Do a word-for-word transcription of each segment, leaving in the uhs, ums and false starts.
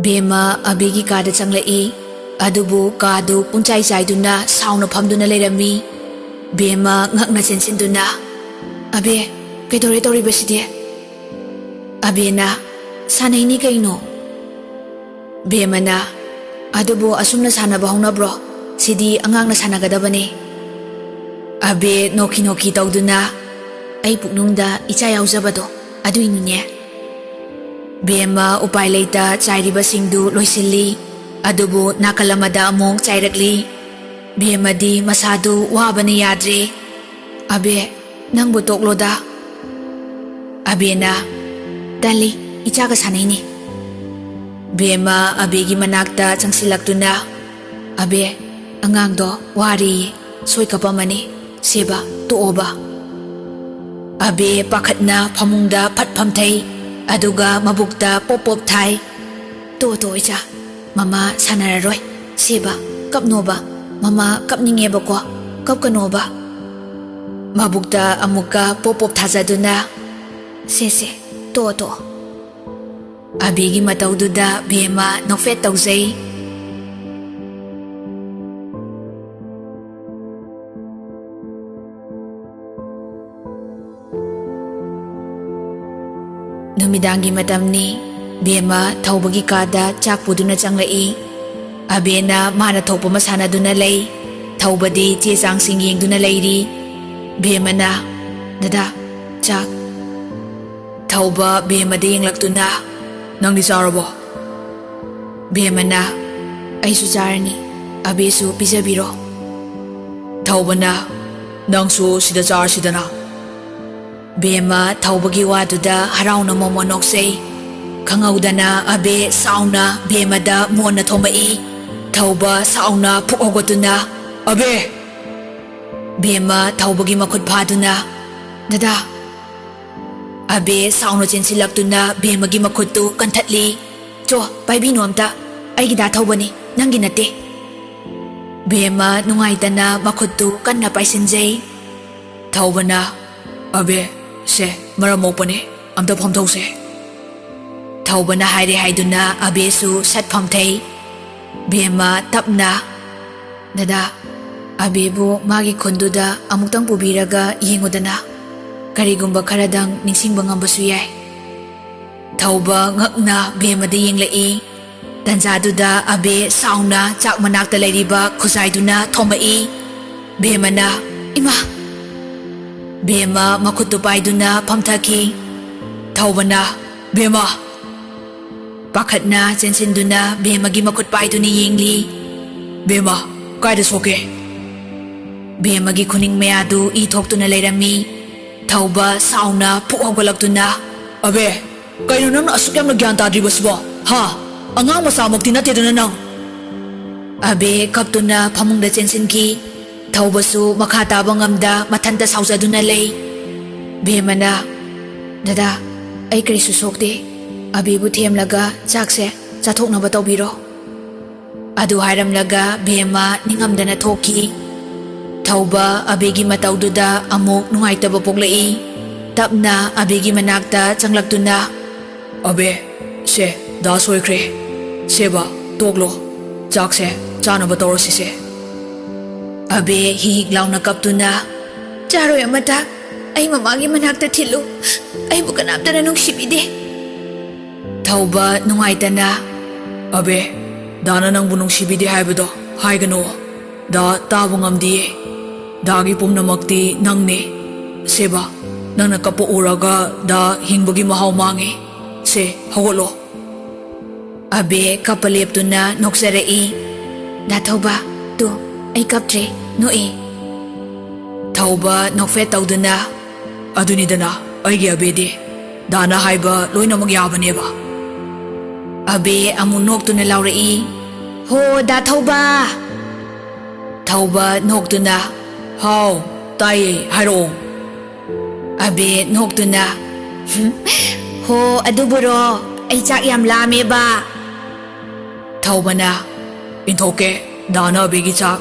ꯕꯦꯝꯃ ꯑꯕꯦꯒꯤ ꯀꯥꯗ ꯆꯪꯂꯛꯏ꯫ ꯑꯗꯨꯕꯨ ꯀꯥꯗꯨ ꯄꯨꯡꯆꯥꯏ ꯆꯥꯏꯗꯨꯅ ꯁꯥꯎꯅ ꯐꯝꯗꯨꯅ ꯂꯩꯔꯝꯃꯤ꯫ ꯕꯦꯝꯃ ꯉꯛꯅ ꯆꯦꯟꯁꯤꯟꯗꯨꯅ, "ꯑꯕꯦ, ꯀꯩꯗꯧꯔꯦ ꯇꯧꯔꯤꯕꯁꯤꯗꯤ?" ꯑꯕꯦꯅ, "ꯁꯥꯟꯅꯩꯅꯤ ꯀꯩꯅꯣ꯫" ꯕꯦꯝꯃꯅ, "ꯑꯗꯨꯕꯨ ꯑꯁꯨꯝꯅ ꯁꯥꯟꯅꯕ ꯍꯧꯅꯕ꯭ꯔꯣ? ꯁꯤꯗꯤ ꯑꯉꯥꯡꯅ ꯁꯥꯟꯅꯒꯗꯕꯅꯦ꯫" ꯑꯕꯦ ꯅꯣꯛꯈꯤ ꯅꯣꯛꯈꯤ ꯇꯧꯗꯨꯅ, "ꯑꯩ ꯄꯨꯛꯅꯨꯡꯗ ꯏꯆꯥ ꯌꯥꯎꯖꯕꯗꯣ ꯑꯗꯨꯏꯅꯤꯅꯦ꯫" ꯕꯦꯝꯃ ꯎꯄꯥꯏ ꯂꯩꯇ ꯆꯥꯏꯔꯤꯕꯁꯤꯡꯗꯨ ꯂꯣꯏꯁꯤꯜꯂꯤ꯫ ꯑꯗꯨꯕꯨ ꯅꯥꯀꯜ ꯑꯃꯗ ꯑꯃꯨꯛ ꯆꯥꯏꯔꯛꯂꯤ꯫ ꯕꯦꯝꯃꯗꯤ ꯃꯁꯥꯗꯨ ꯋꯥꯕꯅ ꯌꯥꯗ꯭ꯔꯦ꯫ "ꯑꯕꯦ, ꯅꯪꯕꯨ ꯇꯣꯛꯂꯣꯗ꯫" ꯑꯕꯦꯅ, "ꯇꯜꯂꯤ, ꯏꯆꯥꯒ ꯁꯥꯟꯅꯩꯅꯤ꯫" ꯕꯦꯝꯃ ꯑꯕꯦꯒꯤ ꯃꯅꯥꯛꯇ ꯆꯪꯁꯤꯜꯂꯛꯇꯨꯅ, "ꯑꯕꯦ, ꯑꯉꯥꯡꯗꯣ ꯋꯥꯔꯦꯌꯦ, ꯁꯣꯏ ꯀꯞꯄꯝꯃꯅꯤ꯫ ꯁꯦꯕ, ꯇꯣꯛꯑꯣꯕ꯫" ꯑꯕꯦ ꯄꯥꯈꯠꯅ ꯐꯃꯨꯡꯗ ꯐꯠ ꯐꯝꯊꯩ, ꯑꯗꯨꯒ ꯃꯕꯨꯛꯇ ꯄꯣꯞ ꯄꯣꯞ ꯊꯥꯏ꯫ "ꯇꯣꯛꯑꯣ, ꯇꯣꯛꯑꯣ ꯏꯆꯥ, ꯃꯃꯥ ꯁꯥꯟꯅꯔꯔꯣꯏ꯫ ꯁꯦꯕ, ꯀꯞꯅꯣꯕ꯫ ꯃꯃꯥ ꯀꯞꯅꯤꯡꯉꯦꯕꯀꯣ, ꯀꯞꯀꯅꯣꯕ꯫" ꯃꯕꯨꯛꯇ ꯑꯃꯨꯛꯀ ꯄꯣꯞ ꯄꯣꯞ ꯊꯥꯖꯗꯨꯅ, "ꯁꯦ, ꯁꯦ, ꯇꯣꯛꯑꯣ, ꯇꯣꯛꯑꯣ꯫" ꯑꯕꯤꯒꯤ ꯃꯇꯧꯗꯨꯗ ꯕꯦꯝꯃ ꯅꯣꯛꯐꯦꯠ ꯇꯧꯖꯩ꯫ ꯅꯨꯃꯤꯗꯥꯡꯒꯤ ꯃꯇꯝꯅꯤ꯫ ꯕꯦꯝꯃ ꯊꯧꯕꯒꯤ ꯀꯥꯗ ꯆꯥꯛ ꯄꯨꯗꯨꯅ ꯆꯪꯂꯛꯏ꯫ ꯑꯕꯦꯅ ꯃꯥꯅ ꯊꯣꯛꯄ ꯑꯃ ꯁꯥꯟꯅꯗꯨꯅ ꯂꯩ꯫ ꯊꯧꯕꯗꯤ ꯆꯦ ꯆꯥꯡꯁꯤꯡ ꯌꯦꯡꯗꯨꯅ ꯂꯩꯔꯤ꯫ ꯕꯦꯝꯃꯅ, "ꯗꯗꯥ, ꯆꯥꯛ꯫" ꯊꯧꯕ ꯕꯦꯝꯃꯗ ꯌꯦꯡꯂꯛꯇꯨꯅ, "ꯅꯪꯗꯤ ꯆꯥꯔꯕꯣ?" ꯕꯦꯝꯃꯅ, "ꯑꯩꯁꯨ ꯆꯥꯔꯅꯤ, ꯑꯕꯦꯁꯨ ꯄꯤꯖꯕꯤꯔꯣ꯫" ꯊꯧꯕꯅ, "ꯅꯪꯁꯨ ꯁꯤꯗ ꯆꯥꯔꯁꯤꯗꯅ꯫" ꯕꯦꯝꯃ ꯊꯧꯕꯒꯤ ꯋꯥꯗꯨꯗ ꯍꯔꯥꯎꯅ ꯃꯣꯃꯣ ꯅꯣꯛꯆꯩ꯫ ꯈꯪꯍꯧꯗꯅ ꯑꯕꯦ ꯁꯥꯎꯅ ꯕꯦꯝꯃꯗ ꯃꯣꯟꯅ ꯊꯣꯝꯃꯛꯏ꯫ ꯊꯧꯕ ꯁꯥꯎꯅ ꯐꯨꯛ ꯍꯧꯒꯠꯇꯨꯅ, "ꯑꯕꯦ!" ꯕꯦꯝꯃ ꯊꯧꯕꯒꯤ ꯃꯈꯨꯠ ꯐꯥꯗꯨꯅ, "ꯗꯗꯥ!" ꯑꯕꯦ ꯁꯥꯎꯅ ꯆꯦꯟꯁꯤꯜꯂꯛꯇꯨꯅ ꯕꯦꯝꯃꯒꯤ ꯃꯈꯨꯠꯇꯨ ꯀꯟꯊꯠꯂꯤ꯫ "ꯆꯣ, ꯄꯥꯏꯕꯤꯅꯨ ꯑꯝꯇ꯫ ꯑꯩꯒꯤ ꯗꯥ ꯊꯧꯕꯅꯤ, ꯅꯪꯒꯤ ꯅꯠꯇꯦ꯫" ꯕꯦꯝꯃ ꯅꯨꯡꯉꯥꯏꯇꯅ ꯃꯈꯨꯠꯇꯨ ꯀꯟꯅ ꯄꯥꯏꯁꯤꯟꯖꯩ꯫ ꯊꯧꯕꯅ, "ꯑꯕꯦ, ꯁꯦ, ꯃꯔꯝ ꯃꯣꯛꯄꯅꯦ, ꯑꯝꯇ ꯐꯝꯊꯧꯁꯦ꯫" ꯊꯧꯕꯅ ꯍꯥꯏꯔꯦ ꯍꯥꯏꯗꯨꯅ ꯑꯕꯦꯁꯨ ꯁꯠ ꯐꯝꯊꯩ꯫ ꯕꯦꯝꯃ ꯇꯞꯅ, "ꯗꯗꯥ, ꯑꯕꯦꯕꯨ ꯃꯥꯒꯤ ꯈꯨꯟꯗꯨꯗ ꯑꯃꯨꯛꯇꯪ ꯄꯨꯕꯤꯔꯒ ꯌꯦꯡꯉꯨꯗꯅ꯫ ꯀꯔꯤꯒꯨꯝꯕ ꯈꯔꯗꯪ ꯅꯤꯡꯁꯤꯡꯕ ꯉꯝꯕꯁꯨ ꯌꯥꯏ꯫" ꯊꯧꯕ ꯉꯛꯅ ꯕꯦꯝꯃꯗ ꯌꯦꯡꯂꯛꯏ꯫ ꯇꯟꯖꯥꯗꯨꯗ ꯑꯕꯦ ꯁꯥꯎꯅ ꯆꯥꯛ ꯃꯅꯥꯛꯇ ꯂꯩꯔꯤꯕ ꯈꯨꯖꯥꯏꯗꯨꯅ ꯊꯣꯝꯃꯛꯏ꯫ ꯕꯦꯝꯃꯅ, "ꯏꯃꯥ!" ꯕꯦꯝꯃ ꯃꯈꯨꯠꯇꯨ ꯄꯥꯏꯗꯨꯅ ꯐꯝꯊꯈꯤ꯫ ꯊꯧꯕꯅ, "ꯕꯦꯝꯃ!" ꯄꯥꯈꯠꯅ ꯆꯦꯟꯁꯤꯟꯗꯨꯅ ꯕꯦꯝꯃꯒꯤ ꯃꯈꯨꯠ ꯄꯥꯏꯗꯨꯅ ꯌꯦꯡꯂꯤ꯫ "ꯕꯦꯝꯃ, ꯀꯥꯏꯗ ꯁꯣꯛꯀꯦ?" ꯕꯦꯝꯃꯒꯤ ꯈꯨꯅꯤꯡ ꯃꯌꯥꯗꯨ ꯏ ꯊꯣꯛꯇꯨꯅ ꯂꯩꯔꯝꯃꯤ꯫ ꯊꯧꯕ ꯁꯥꯎꯅ ꯐꯨꯛ ꯍꯧꯒꯠꯂꯛꯇꯨꯅ, "ꯑꯕꯦ, ꯀꯩꯅꯣ ꯅꯪꯅ ꯑꯁꯨꯛ ꯌꯥꯝꯅ ꯒ꯭ꯌꯥꯟ ꯇꯥꯗ꯭ꯔꯤꯕꯁꯤꯕꯣ? ꯍꯥ? ꯑꯉꯥꯡ ꯃꯆꯥꯃꯛꯇꯤ ꯅꯠꯇꯦꯗꯅ ꯅꯪ!" ꯑꯕꯦ ꯀꯞꯇꯨꯅ ꯐꯃꯨꯡꯗ ꯆꯦꯟꯁꯤꯟꯈꯤ꯫ ꯊꯧꯕꯁꯨ ꯃꯈꯥ ꯇꯥꯕ ꯉꯝꯗ ꯃꯊꯟꯇ ꯁꯥꯎꯖꯗꯨꯅ ꯂꯩ꯫ ꯕꯦꯝꯃꯅ, "ꯗꯗꯥ, ꯑꯩ ꯀꯔꯤꯁꯨ ꯁꯣꯛꯇꯦ꯫ ꯑꯕꯦꯕꯨ ꯊꯦꯝꯂꯒ ꯆꯥꯛꯁꯦ ꯆꯥꯊꯣꯛꯅꯕ ꯇꯧꯕꯤꯔꯣ꯫" ꯑꯗꯨ ꯍꯥꯏꯔꯝꯂꯒ ꯕꯦꯝꯃ ꯅꯤꯡꯉꯝꯗꯅ ꯊꯣꯛꯈꯤ꯫ ꯊꯧꯕ ꯑꯕꯦꯒꯤ ꯃꯇꯧꯗꯨꯗ ꯑꯃꯨꯛ ꯅꯨꯡꯉꯥꯏꯇꯕ ꯄꯣꯛꯂꯛꯏ꯫ ꯇꯞꯅ ꯑꯕꯦꯒꯤ ꯃꯅꯥꯛꯇ ꯆꯪꯂꯛꯇꯨꯅ, "ꯑꯕꯦ, ꯁꯦ, ꯗꯥ ꯁꯣꯏꯈ꯭ꯔꯦ꯫ ꯁꯦ ꯕꯥ, ꯇꯣꯛꯂꯣ꯫ ꯆꯥꯛꯁꯦ ꯆꯥꯅꯕ ꯇꯧꯔꯁꯤꯁꯦ꯫" ꯑꯕꯦ ꯍꯤꯛ ꯍꯤꯛ ꯂꯥꯎꯅ ꯀꯞꯇꯨꯅ, "ꯆꯥꯔꯣꯏ ꯑꯃꯇ꯫ ꯑꯩ ꯃꯃꯥꯒꯤ ꯃꯅꯥꯛꯇ ꯊꯤꯜꯂꯨ꯫ ꯑꯩꯕꯨ ꯀꯅꯥꯝꯇꯅ ꯅꯨꯡꯁꯤꯕꯤꯗꯦ꯫" ꯊꯧꯕ ꯅꯨꯡꯉꯥꯏꯇꯅ, "ꯑꯕꯦ, ꯗꯥꯅ ꯅꯪꯕꯨ ꯅꯨꯡꯁꯤꯕꯤꯗꯦ ꯍꯥꯏꯕꯗꯣ ꯍꯥꯏꯒꯅꯨ꯫ ꯗꯥ ꯇꯥꯕ ꯉꯝꯗꯤꯌꯦ꯫ ꯗꯥꯒꯤ ꯄꯨꯝꯅꯃꯛꯇꯤ ꯅꯪꯅꯦ꯫ ꯁꯦ ꯕꯥ, ꯅꯪꯅ ꯀꯞꯄ ꯎꯔꯒ ꯗꯥ ꯍꯤꯡꯕꯒꯤ ꯃꯍꯥꯎ ꯃꯥꯡꯉꯦ꯫ ꯁꯦ, ꯍꯧꯒꯠꯂꯣ꯫" ꯑꯕꯦ ꯀꯞꯄ ꯂꯦꯞꯇꯨꯅ ꯅꯣꯛꯆꯔꯛꯏ꯫ "ꯗꯥ ꯊꯧꯕ, ꯇꯨ, ꯑꯩ ꯀꯞꯇ꯭ꯔꯦ, ꯅꯣꯛꯑꯦ꯫" ꯊꯧꯕ ꯅꯣꯛꯐꯦꯠ ꯇꯧꯗꯨꯅ, "ꯑꯗꯨꯅꯤꯗꯅ ꯑꯩꯒꯤ ꯑꯕꯦꯗꯤ꯫ ꯗꯥꯅ ꯍꯥꯏꯕ ꯂꯣꯏꯅꯃꯛ ꯌꯥꯕꯅꯦꯕ꯫" ꯑꯕꯦ ꯑꯃꯨꯛ ꯅꯣꯛꯇꯨꯅ ꯂꯥꯎꯔꯛꯏ, "ꯍꯣ, ꯗꯥ ꯊꯧꯕ!" ꯊꯧꯕ ꯅꯣꯛꯇꯨꯅ, "ꯍꯥꯎ, ꯇꯥꯏꯌꯦ, ꯍꯥꯏꯔꯛꯑꯣ꯫" ꯑꯕꯦ ꯅꯣꯛꯇꯨꯅ, "ꯍꯣ, ꯑꯗꯨꯕꯨꯔꯣ? ꯑꯩ ꯆꯥꯛ ꯌꯥꯝ ꯂꯥꯝꯃꯦꯕ꯫" ꯊꯧꯕꯅ, "ꯏꯟꯊꯣꯛꯀꯦ, ꯗꯥꯅ ꯑꯕꯦꯒꯤ ꯆꯥꯛ꯫"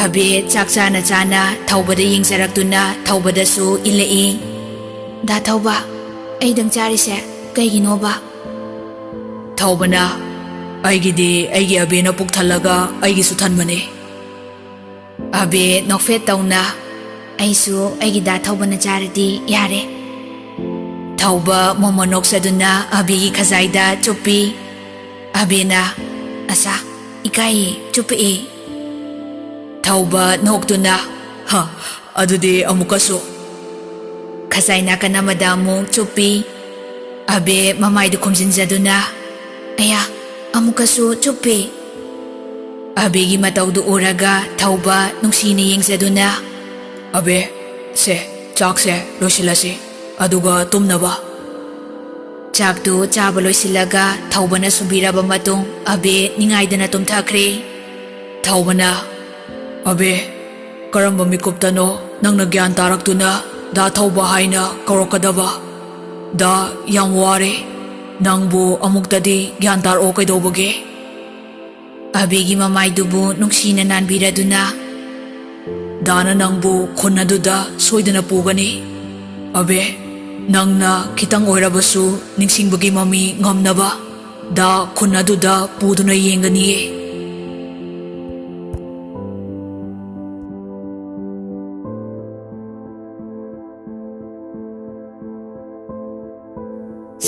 ꯑꯕꯦ ꯆꯥꯛ ꯆꯥꯅ ꯆꯥꯅ ꯊꯧꯕꯗ ꯌꯦꯡꯖꯔꯛꯇꯨꯅ ꯊꯧꯕꯗꯁꯨ ꯏꯜꯂꯛꯏ꯫ "ꯗꯥ ꯊꯧꯕ, ꯑꯩꯗꯪ ꯆꯥꯔꯤꯁꯦ ꯀꯩꯒꯤꯅꯣꯕ? ꯊꯧꯕꯅ, "ꯑꯩꯒꯤꯗꯤ ꯑꯩꯒꯤ ꯑꯕꯦꯅ ꯄꯨꯛ ꯊꯜꯂꯒ ꯑꯩꯒꯤꯁꯨ ꯊꯟꯕꯅꯤ꯫" ꯑꯕꯦ ꯅꯣꯛꯐꯦꯠ ꯇꯧꯅ, "ꯑꯩꯁꯨ ꯑꯩꯒꯤ ꯗꯥ ꯊꯧꯕꯅ ꯆꯥꯔꯗꯤ ꯌꯥꯔꯦ꯫" ꯊꯧꯕ ꯃꯣꯃꯣꯟ ꯅꯣꯛꯆꯗꯨꯅ ꯑꯕꯦꯒꯤ ꯈꯖꯥꯏꯗ ꯆꯨꯞꯄꯤ꯫ ꯑꯕꯦꯅ, "ꯑꯁꯥ, ꯏꯀꯥꯏꯌꯦ, ꯆꯨꯞꯄꯛꯑꯦ꯫" ꯊꯧꯕ ꯅꯣꯛꯇꯨꯅ, "ꯍ, ꯑꯗꯨꯗꯤ ꯑꯃꯨꯛꯀꯁꯨ꯫" ꯈꯖꯥꯏ ꯅꯥꯀꯟ ꯑꯃꯗ ꯑꯃꯨꯛ ꯆꯨꯞꯄꯤ꯫ ꯑꯕꯦ ꯃꯃꯥꯏꯗꯨ ꯈꯨꯝꯖꯤꯟꯖꯗꯨꯅ, "ꯑꯌꯥ, ꯑꯃꯨꯛꯀꯁꯨ ꯆꯨꯞꯄꯦ꯫" ꯑꯕꯦꯒꯤ ꯃꯇꯧꯗꯨ ꯎꯔꯒ ꯊꯧꯕ ꯅꯨꯡꯁꯤꯅ ꯌꯦꯡꯖꯗꯨꯅ, "ꯑꯕꯦ, ꯁꯦ, ꯆꯥꯛꯁꯦ ꯂꯣꯏꯁꯤꯜꯂꯁꯤ, ꯑꯗꯨꯒ ꯇꯨꯝꯅꯕ꯫" ꯆꯥꯛꯇꯨ ꯆꯥꯕ ꯂꯣꯏꯁꯤꯜꯂꯒ ꯊꯧꯕꯅ ꯁꯨꯕꯤꯔꯕ ꯃꯇꯨꯡ ꯑꯕꯦ ꯅꯤꯡꯉꯥꯏꯗꯅ ꯇꯨꯝꯊꯈ꯭ꯔꯦ꯫ ꯊꯧꯕꯅ, "ꯑꯕꯦ, ꯀꯔꯝꯕ ꯃꯤꯀꯨꯞꯇꯅꯣ ꯅꯪꯅ ꯒ꯭ꯌꯥꯟ ꯇꯥꯔꯛꯇꯨꯅ ꯗꯥ ꯊꯧꯕ ꯍꯥꯏꯅ ꯀꯧꯔꯛꯀꯗꯕ? ꯗꯥ, ꯌꯥꯝ ꯋꯥꯔꯦ꯫ ꯅꯪꯕꯨ ꯑꯃꯨꯛꯇꯗꯤ ꯒ꯭ꯌꯥꯟ ꯇꯥꯔꯛꯑꯣ ꯀꯩꯗꯧꯕꯒꯦ?" ꯑꯕꯦꯒꯤ ꯃꯃꯥꯏꯗꯨꯕꯨ ꯅꯨꯡꯁꯤꯅ ꯅꯥꯟꯕꯤꯔꯗꯨꯅ, "ꯗꯥꯅ ꯅꯪꯕꯨ ꯈꯨꯟ ꯑꯗꯨꯗ ꯁꯣꯏꯗꯅ ꯄꯨꯒꯅꯤ꯫ ꯑꯕꯦ, ꯅꯪꯅ ꯈꯤꯇꯪ ꯑꯣꯏꯔꯕꯁꯨ ꯅꯤꯡꯁꯤꯡꯕꯒꯤ ꯃꯃꯤ ꯉꯝꯅꯕ ꯗꯥ ꯈꯨꯟ ꯑꯗꯨꯗ ꯄꯨꯗꯨꯅ ꯌꯦꯡꯒꯅꯤꯌꯦ꯫"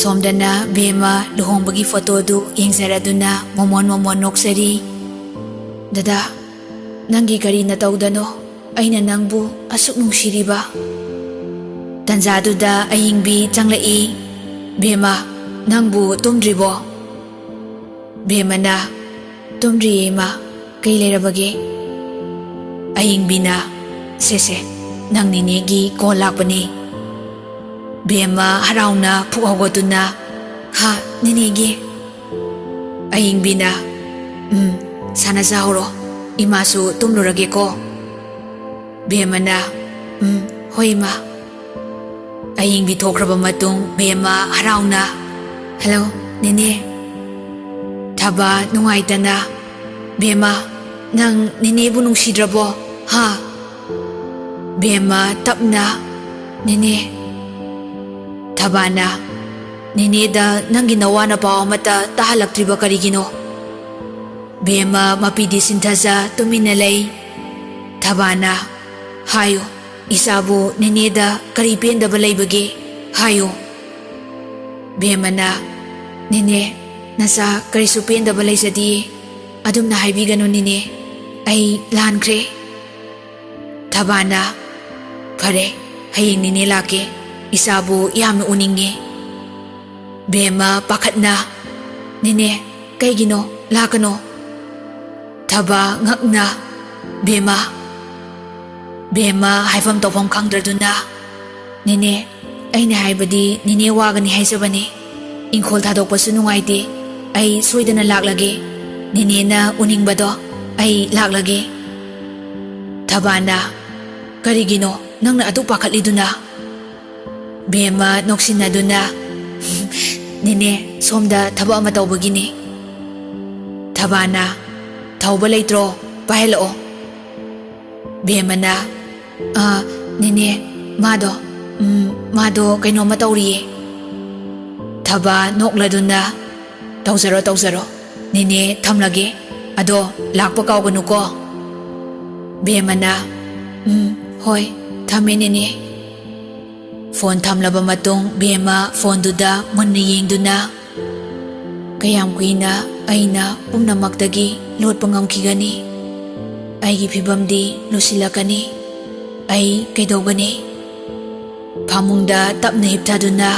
ꯁꯣꯝꯗꯅ ꯕꯦꯝꯃ ꯂꯨꯍꯣꯡꯕꯒꯤ ꯐꯣꯇꯣꯗꯨ ꯌꯦꯡꯖꯔꯗꯨꯅ ꯃꯣꯃꯣꯟ ꯃꯣꯃꯣꯟ ꯅꯣꯛꯆꯔꯤ꯫ "ꯗꯗꯥ, ꯅꯪꯒꯤ ꯀꯔꯤ ꯅꯇꯧꯗꯅꯣ ꯑꯩꯅ ꯅꯪꯕꯨ ꯑꯁꯨꯛ ꯅꯨꯡꯁꯤꯔꯤꯕ?" ꯇꯟꯖꯥꯗꯨꯗ ꯑꯍꯤꯡꯕꯤ ꯆꯪꯂꯛꯏ꯫ "ꯕꯦꯝꯃ, ꯅꯪꯕꯨ ꯇꯨꯝꯗ꯭ꯔꯤꯕꯣ?" ꯕꯦꯝꯃꯅ, "ꯇꯨꯝꯗ꯭ꯔꯤꯌꯦ ꯏꯃꯥ, ꯀꯩ ꯂꯩꯔꯕꯒꯦ?" ꯑꯍꯤꯡꯕꯤꯅ, "ꯁꯦ ꯁꯦ, ꯅꯪ ꯅꯦꯅꯦꯒꯤ ꯀꯣꯜ ꯂꯥꯛꯄꯅꯤ꯫" ꯕꯦꯝꯃ ꯍꯔꯥꯎꯅ ꯐꯨꯛ ꯍꯧꯒꯠꯇꯨꯅ, "ꯍꯥ, ꯅꯦꯅꯦꯒꯤ?" ꯑꯍꯤꯡꯕꯤꯅ, "ꯎꯝ, ꯁꯥꯟꯅꯖꯍꯧꯔꯣ, ꯏꯃꯥꯁꯨ ꯇꯨꯝꯂꯨꯔꯒꯦꯀꯣ꯫" ꯕꯦꯝꯃꯅ, "ꯎꯝ, ꯍꯣꯏ ꯏꯃꯥ꯫" ꯑꯍꯤꯡꯕꯤ ꯊꯣꯛꯈ꯭ꯔꯕ ꯃꯇꯨꯡ ꯕꯦꯝꯃ ꯍꯔꯥꯎꯅ, "ꯍꯜꯂꯣ, ꯅꯦꯅꯦ꯫" ꯊꯕꯥ ꯅꯨꯡꯉꯥꯏꯇꯅ, "ꯕꯦꯝꯃ, ꯅꯪ ꯅꯦꯅꯦꯕꯨ ꯅꯨꯡꯁꯤꯗ꯭ꯔꯕꯣ, ꯍꯥ?" ꯕꯦꯝꯃ ꯇꯞꯅ, "ꯅꯦꯅꯦ꯫" ꯊꯕꯥꯅ, ꯅꯦꯅꯦꯗ ꯅꯪꯒꯤ ꯅꯋꯥꯅ ꯄꯥꯎ ꯑꯃꯠꯇ ꯇꯥꯍꯜꯂꯛꯇ꯭ꯔꯤꯕ ꯀꯔꯤꯒꯤꯅꯣ? ꯕꯦꯝꯃ ꯃꯄꯤꯗꯤ ꯁꯤꯟꯊꯖ ꯇꯨꯃꯤꯟꯅ ꯂꯩ꯫ ꯊꯕꯥꯅ, "ꯍꯥꯏꯌꯨ, ꯏꯆꯥꯕꯨ ꯅꯦꯅꯦꯗ ꯀꯔꯤ ꯄꯦꯟꯗꯕ ꯂꯩꯕꯒꯦ? ꯍꯥꯏꯌꯨ꯫" ꯕꯦꯝꯃꯅ, "ꯅꯦꯅꯦ, ꯅꯆꯥ ꯀꯔꯤꯁꯨ ꯄꯦꯟꯗꯕ ꯂꯩꯖꯗꯤꯌꯦ꯫ ꯑꯗꯨꯝꯅ ꯍꯥꯏꯕꯤꯒꯅꯨ ꯅꯦꯅꯦ꯫ ꯑꯩ ꯂꯥꯟꯈ꯭ꯔꯦ꯫" ꯊꯕꯥꯅ, "ꯐꯔꯦ, ꯍꯌꯦꯡ ꯅꯦꯅꯦ ꯂꯥꯛꯀꯦ꯫ ꯏꯆꯥꯕꯨ ꯌꯥꯝꯅ ꯎꯅꯤꯡꯉꯦ꯫" ꯕꯦꯝꯃ ꯄꯥꯈꯠꯅ, "ꯅꯦꯅꯦ, ꯀꯩꯒꯤꯅꯣ? ꯂꯥꯛꯀꯅꯣ꯫" ꯊꯕꯥ ꯉꯛꯅ, "ꯕꯦꯝꯃ꯫" ꯕꯦꯝꯃ ꯍꯥꯏꯐꯝ ꯇꯧꯐꯝ ꯈꯪꯗ꯭ꯔꯗꯨꯅ, "ꯅꯦꯅꯦ, ꯑꯩꯅ ꯍꯥꯏꯕꯗꯤ ꯅꯦꯅꯦ ꯋꯥꯒꯅꯤ ꯍꯥꯏꯖꯕꯅꯤ꯫ ꯏꯪꯈꯣꯜ ꯊꯥꯗꯣꯛꯄꯁꯨ ꯅꯨꯡꯉꯥꯏꯇꯦ꯫ ꯑꯩ ꯁꯣꯏꯗꯅ ꯂꯥꯛꯂꯒꯦ꯫ ꯅꯦꯅꯦꯅ ꯎꯅꯤꯡꯕꯗꯣ꯫ ꯑꯩ ꯂꯥꯛꯂꯒꯦ꯫" ꯊꯕꯥꯅ, "ꯀꯔꯤꯒꯤꯅꯣ ꯅꯪꯅ ꯑꯗꯨꯛ ꯄꯥꯈꯠꯂꯤꯗꯨꯅ?" ꯕꯦꯝꯃ ꯅꯣꯛꯁꯤꯟꯅꯗꯨꯅ, "ꯅꯦꯅꯦ, ꯁꯣꯝꯗ ꯊꯕꯛ ꯑꯃ ꯇꯧꯕꯒꯤꯅꯦ꯫" ꯊꯕꯥꯅ, "ꯊꯧꯕ ꯂꯩꯇ꯭ꯔꯣ? ꯄꯥꯏꯍꯜꯂꯛꯑꯣ꯫" ꯕꯦꯝꯃꯅ, "ꯑ, ꯅꯦꯅꯦ, ꯃꯥꯗꯣ, ꯎꯝ, ꯃꯥꯗꯣ ꯀꯩꯅꯣꯝꯃ ꯇꯧꯔꯤꯌꯦ꯫" ꯊꯕꯥ ꯅꯣꯛꯂꯗꯨꯅ, "ꯇꯧꯖꯔꯣ, ꯇꯧꯖꯔꯣ꯫ ꯅꯦꯅꯦ ꯊꯝꯂꯒꯦ꯫ ꯑꯗꯣ ꯂꯥꯛꯄ ꯀꯥꯎꯒꯅꯨꯀꯣ꯫" ꯕꯦꯝꯃꯅ, "ꯎꯝ, ꯍꯣꯏ, ꯊꯝꯃꯦ ꯅꯦꯅꯦ꯫" ꯐꯣꯟ ꯊꯝꯂꯕ ꯃꯇꯨꯡ ꯕꯦꯝꯃ ꯐꯣꯟꯗꯨꯗ ꯃꯨꯟꯅ ꯌꯦꯡꯗꯨꯅ, "ꯀꯌꯥꯝ ꯀꯨꯏꯅ ꯑꯩꯅ ꯄꯨꯝꯅꯃꯛꯇꯒꯤ ꯂꯣꯠꯄ ꯉꯝꯈꯤꯒꯅꯤ? ꯑꯩꯒꯤ ꯐꯤꯕꯝꯗꯤ ꯂꯨꯁꯤꯜꯂꯛꯀꯅꯤ꯫ ꯑꯩ ꯀꯩꯗꯧꯒꯅꯤ?" ꯐꯃꯨꯡꯗ ꯇꯞꯅ ꯍꯤꯞꯊꯗꯨꯅ,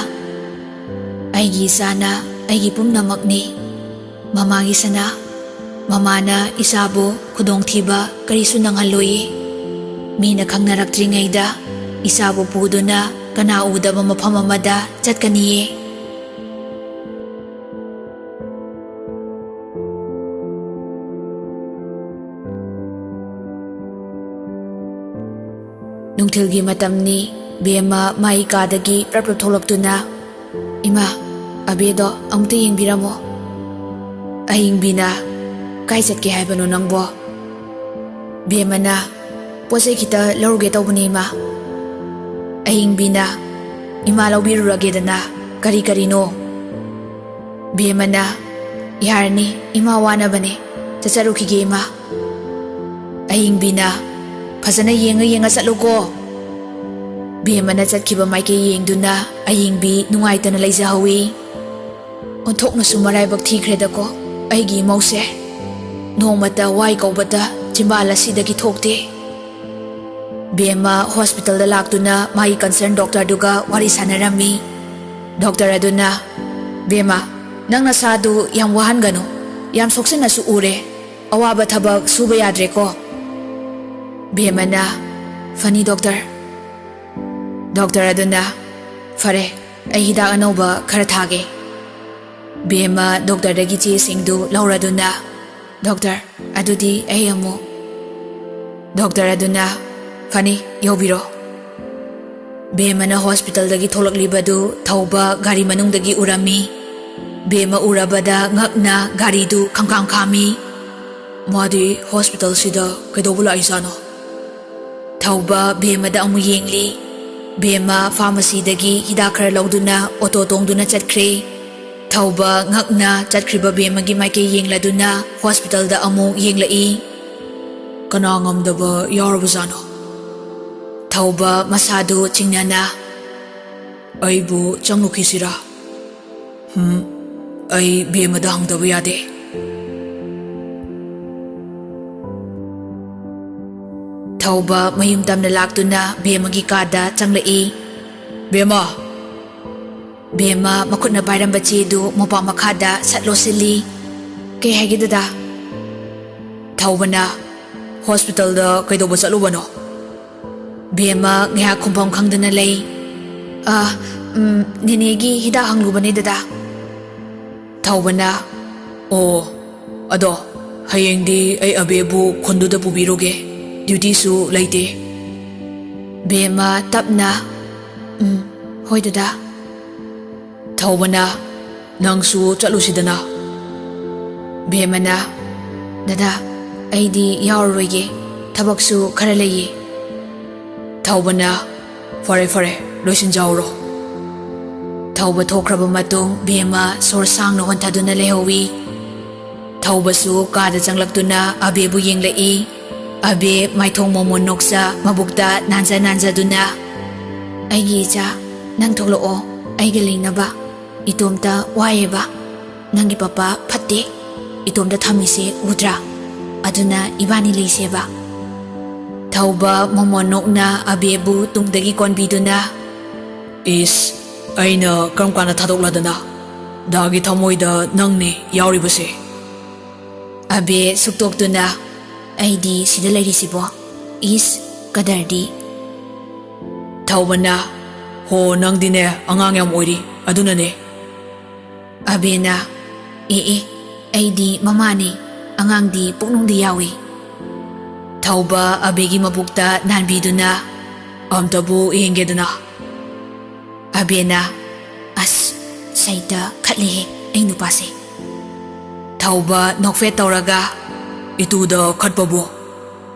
"ꯑꯩꯒꯤ ꯏꯆꯥꯅ ꯑꯩꯒꯤ ꯄꯨꯝꯅꯃꯛꯅꯤ꯫ ꯃꯃꯥꯒꯤ ꯁꯅꯥ, ꯃꯃꯥꯅ ꯏꯆꯥꯕꯨ ꯈꯨꯗꯣꯡꯊꯤꯕ ꯀꯔꯤꯁꯨ ꯅꯪꯍꯜꯂꯣꯏꯌꯦ꯫ ꯃꯤꯅ ꯈꯪꯅꯔꯛꯇ꯭ꯔꯤꯉꯩꯗ ꯏꯆꯥꯕꯨ ꯄꯨꯗꯨꯅ ꯀꯅꯥ ꯎꯗꯕ ꯃꯐꯝ ꯑꯃꯗ ꯆꯠꯀꯅꯤꯌꯦ꯫" ꯅꯨꯡꯊꯤꯜꯒꯤ ꯃꯇꯝꯅꯤ꯫ ꯕꯦꯝꯃ ꯃꯥꯏ ꯀꯥꯗꯒꯤ ꯄ꯭ꯔꯞ ꯄ꯭ꯔꯞ ꯊꯣꯛꯂꯛꯇꯨꯅ, "ꯏꯃꯥ, ꯑꯕꯦꯗꯣ ꯑꯃꯨꯛꯇ ꯌꯦꯡꯕꯤꯔꯝꯃꯣ꯫" ꯑꯍꯤꯡꯕꯤꯅ, "ꯀꯥꯏ ꯆꯠꯀꯦ ꯍꯥꯏꯕꯅꯣ ꯅꯪꯕꯣ?" ꯕꯦꯝꯃꯅ, "ꯄꯣꯠ ꯆꯩ ꯈꯤꯇ ꯂꯧꯔꯨꯒꯦ ꯇꯧꯕꯅꯦ, ꯏꯃꯥ꯫" ꯑꯍꯤꯡꯕꯤꯅ, "ꯏꯃꯥ ꯂꯧꯕꯤꯔꯨꯔꯒꯦꯗꯅ, "ꯀꯔꯤ ꯀꯔꯤꯅꯣ?" ꯕꯦꯝꯃꯅ, "ꯌꯥꯔꯅꯤ, ꯏꯃꯥ ꯋꯥꯅꯕꯅꯦ, ꯆꯠꯆꯔꯨꯈꯤꯒꯦ ꯏꯃꯥ꯫" ꯑꯌꯤꯡꯕꯤꯅ, "ꯐꯖꯅ ꯌꯦꯡꯉ ꯌꯦꯡꯉ ꯆꯠꯂꯨꯀꯣ꯫" ꯕꯦꯝꯃꯅ ꯆꯠꯈꯤꯕ ꯃꯥꯏꯀꯩ ꯌꯦꯡꯗꯨꯅ ꯑꯌꯤꯡꯕꯤ ꯅꯨꯡꯉꯥꯏꯇꯅ ꯂꯩꯖꯍꯧꯏ꯫ "ꯑꯣꯟꯊꯣꯛꯅꯁꯨ ꯃꯔꯥꯏꯕꯛ ꯊꯤꯈ꯭ꯔꯦꯗꯀꯣ ꯑꯩꯒꯤ ꯏꯃꯧꯁꯦ꯫ ꯅꯣꯡꯃꯇ ꯋꯥꯏ ꯀꯧꯕꯇ ꯆꯤꯝꯕꯥꯜ ꯑꯁꯤꯗꯒꯤ ꯊꯣꯛꯇꯦ꯫" ꯕꯦꯝꯃ ꯍꯣꯁꯄꯤꯇꯥꯜꯗ ꯂꯥꯛꯇꯨꯅ ꯃꯥꯒꯤ ꯀꯟꯁꯔꯟ ꯗꯣꯛꯇꯔꯗꯨꯒ ꯋꯥꯔꯤ ꯁꯥꯟꯅꯔꯝꯃꯤ꯫ ꯗꯣꯛꯇꯔ ꯑꯗꯨꯅ, "ꯕꯦꯝꯃ, ꯅꯪ ꯅꯁꯥꯗꯨ ꯌꯥꯝ ꯋꯥꯍꯟꯒꯅꯨ꯫ ꯌꯥꯝ ꯁꯣꯛꯆꯟꯅꯁꯨ ꯎꯔꯦ꯫ ꯑꯋꯥꯕ ꯊꯕꯛ ꯁꯨꯕ ꯌꯥꯗ꯭ꯔꯦꯀꯣ꯫" ꯕꯦꯝꯃꯅ, "ꯐꯅꯤ ꯗꯣꯛꯇꯔ꯫" ꯗꯣꯛꯇꯔ ꯑꯗꯨꯅ, "ꯐꯔꯦ, ꯑꯩ ꯍꯤꯗꯥꯛ ꯑꯅꯧꯕ ꯈꯔ ꯊꯥꯒꯦ꯫" ꯕꯦꯝꯃ ꯗꯣꯛꯇꯔꯗꯒꯤ ꯆꯦꯁꯤꯡꯗꯨ ꯂꯧꯔꯗꯨꯅ, "ꯗꯣꯛꯇꯔ, ꯑꯗꯨꯗꯤ ꯑꯩ ꯑꯃꯨꯛ꯫" ꯗꯣꯛꯇꯔ ꯑꯗꯨꯅ, "ꯐꯅꯤ, ꯌꯧꯕꯤꯔꯣ꯫" ꯕꯦꯝꯃꯅ ꯍꯣꯁꯄꯤꯇꯥꯜꯗꯒꯤ ꯊꯣꯛꯂꯛꯂꯤꯕꯗꯨ ꯊꯧꯕ ꯒꯥꯔꯤ ꯃꯅꯨꯡꯗꯒꯤ ꯎꯔꯝꯃꯤ꯫ ꯕꯦꯝꯃ ꯎꯔꯕꯗ ꯉꯛꯅ ꯒꯥꯔꯤꯗꯨ ꯈꯪꯈꯥꯡ ꯈꯥꯝꯃꯤ꯫ "ꯃꯥꯗꯤ ꯍꯣꯁꯄꯤꯇꯥꯜꯁꯤꯗ ꯀꯩꯗꯧꯕ ꯂꯥꯛꯏꯖꯥꯠꯅꯣ?" ꯊꯧꯕ ꯕꯦꯝꯃꯗ ꯑꯃꯨꯛ ꯌꯦꯡꯂꯤ꯫ ꯕꯦꯝꯃ ꯐꯥꯔꯃꯥꯁꯤꯗꯒꯤ ꯍꯤꯗꯥꯛ ꯈꯔ ꯂꯧꯗꯨꯅ ꯑꯣꯇꯣ ꯇꯣꯡꯗꯨꯅ ꯆꯠꯈ꯭ꯔꯦ꯫ ꯊꯧꯕ ꯉꯛꯅ ꯆꯠꯈ꯭ꯔꯤꯕ ꯕꯦꯝꯃꯒꯤ ꯃꯥꯏꯀꯩ ꯌꯦꯡꯂꯗꯨꯅ ꯍꯣꯁꯄꯤꯇꯥꯜꯗ ꯑꯃꯨꯛ ꯌꯦꯡꯂꯛꯏ꯫ "ꯀꯅꯥ ꯉꯝꯗꯕ ꯌꯥꯎꯔꯕꯖꯥꯠꯅꯣ?" ꯊꯧꯕ ꯃꯁꯥꯗꯨ ꯆꯤꯡꯅꯅ, "ꯑꯩꯕꯨ ꯆꯪꯂꯨꯈꯤꯁꯤꯔꯥ? ꯍꯝ, ꯑꯩ ꯕꯦꯝꯃꯗ ꯍꯪꯗꯕ ꯌꯥꯗꯦ꯫" ꯊꯧꯕ ꯃꯌꯨꯝ ꯇꯝꯅ ꯂꯥꯛꯇꯨꯅ ꯕꯦꯝꯃꯒꯤ ꯀꯥꯗ ꯆꯪꯂꯛꯏ꯫ "ꯕꯦꯝꯃ!" ꯕꯦꯝꯃ ꯃꯈꯨꯠꯅ ꯄꯥꯏꯔꯝꯕ ꯆꯦꯗꯨ ꯃꯣꯝꯄꯥꯛ ꯃꯈꯥꯗ ꯁꯠ ꯂꯣꯠꯁꯤꯜꯂꯤ꯫ "ꯀꯩ ꯍꯥꯏꯒꯦ ꯗꯗꯥ?" ꯊꯧꯕꯅ, "ꯍꯣꯁꯄꯤꯇꯥꯜꯗ ꯀꯩꯗꯧꯕ ꯆꯠꯂꯨꯕꯅꯣ?" ꯕꯦꯝꯃ ꯉꯥꯏꯍꯥꯛ ꯈꯨꯝꯐꯝ ꯈꯪꯗꯅ ꯂꯩ꯫ "ꯑ, ꯎꯝ, ꯅꯦꯅꯦꯒꯤ ꯍꯤꯗꯥꯛ ꯍꯪꯂꯨꯕꯅꯦ ꯗꯗꯥ꯫" ꯊꯧꯕꯅ, "ꯑꯣ, ꯑꯗꯣ ꯍꯌꯦꯡꯗꯤ ꯑꯩ ꯑꯕꯦꯕꯨ ꯈꯨꯟꯗꯨꯗ ꯄꯨꯕꯤꯔꯨꯒꯦ, ꯗ꯭ꯌꯨꯇꯤꯁꯨ ꯂꯩꯇꯦ꯫" ꯕꯦꯝꯃ ꯇꯞꯅ, "ꯎꯝ, ꯍꯣꯏ ꯗꯗꯥ꯫" ꯊꯧꯕꯅ, "ꯅꯪꯁꯨ ꯆꯠꯂꯨꯁꯤꯗꯅ꯫" ꯕꯦꯝꯃꯅ, "ꯗꯗꯥ, ꯑꯩꯗꯤ ꯌꯥꯎꯔꯔꯣꯏꯒꯦ, ꯊꯕꯛꯁꯨ ꯈꯔ ꯂꯩꯌꯦ꯫" ꯊꯧꯕꯅ, "ꯐꯔꯦ, ꯐꯔꯦ, ꯂꯣꯏꯁꯤꯟꯖꯍꯧꯔꯣ꯫" ꯊꯧꯕ ꯊꯣꯛꯈ꯭ꯔꯕ ꯃꯇꯨꯡ ꯕꯦꯝꯃ ꯁꯣꯔ ꯁꯥꯡꯅ ꯍꯣꯟꯊꯗꯨꯅ ꯂꯩꯍꯧꯏ꯫ ꯊꯧꯕꯁꯨ ꯀꯥꯗ ꯆꯪꯂꯛꯇꯨꯅ ꯑꯕꯦꯕꯨ ꯌꯦꯡꯂꯛꯏ꯫ ꯑꯕꯦ ꯃꯥꯏꯊꯣꯡ ꯃꯣꯃꯣꯟ ꯅꯣꯛꯆ ꯃꯕꯨꯛꯇ ꯅꯥꯟꯖ ꯅꯥꯟꯖꯗꯨꯅ, "ꯑꯩꯒꯤ ꯏꯆꯥ, ꯅꯪ ꯊꯣꯛꯂꯛꯑꯣ, ꯑꯩꯒ ꯂꯩꯅꯕ꯫ ꯏꯇꯣꯝꯇ ꯋꯥꯏꯑꯦꯕ꯫ ꯅꯪꯒꯤ ꯄꯄꯥ ꯐꯠꯇꯦ꯫ ꯏꯇꯣꯝꯇ ꯊꯝꯃꯤꯁꯦ ꯎꯗ꯭ꯔꯥ? ꯑꯗꯨꯅ ꯏꯕꯥꯅꯤ ꯂꯩꯁꯦꯕ꯫" ꯊꯧꯕ ꯃꯣꯃꯣꯟ ꯅꯣꯛꯅ ꯑꯕꯦꯕꯨ ꯇꯨꯡꯗꯒꯤ ꯀꯣꯟꯕꯤꯗꯨꯅ, "ꯏꯁ, ꯑꯩꯅ ꯀꯔꯝ ꯀꯥꯟꯗ ꯊꯥꯗꯣꯛꯂꯗꯅ? ꯗꯥꯒꯤ ꯊꯃꯣꯏꯗ ꯅꯪꯅꯦ ꯌꯥꯎꯔꯤꯕꯁꯦ꯫" ꯑꯕꯦ ꯁꯨꯛꯇꯣꯛꯇꯨꯅ, "ꯑꯩꯗꯤ ꯁꯤꯗ ꯂꯩꯔꯤꯁꯤꯕꯣ? ꯏꯁ, ꯀꯗꯔꯗꯤ꯫" ꯊꯧꯕꯅ, "ꯍꯣ, ꯅꯪꯗꯤꯅꯦ ꯑꯉꯥꯡ ꯌꯥꯝ ꯑꯣꯏꯔꯤ, ꯑꯗꯨꯅꯅꯦ꯫" ꯑꯕꯦꯅ, "ꯑꯦ ꯑꯦ, ꯑꯩꯗꯤ ꯃꯃꯥꯅꯤ, ꯑꯉꯥꯡꯗꯤ ꯄꯨꯛꯅꯨꯡꯗ ꯌꯥꯎꯏ꯫" ꯊꯧꯕ ꯑꯕꯦꯒꯤ ꯃꯕꯨꯛꯇ ꯅꯥꯟꯕꯤꯗꯨꯅ, "ꯑꯝꯇꯕꯨ ꯌꯦꯡꯒꯦꯗꯅ꯫" ꯑꯕꯦꯅ, "ꯑꯁ, ꯁꯩꯇ ꯈꯠꯂꯦꯍꯦ ꯑꯩ ꯅꯨꯄꯥꯁꯦ꯫" ꯊꯧꯕ ꯅꯣꯛꯐꯦꯠ ꯇꯧꯔꯒ, "ꯏꯇꯨꯗ ꯈꯠꯄꯕꯨ?"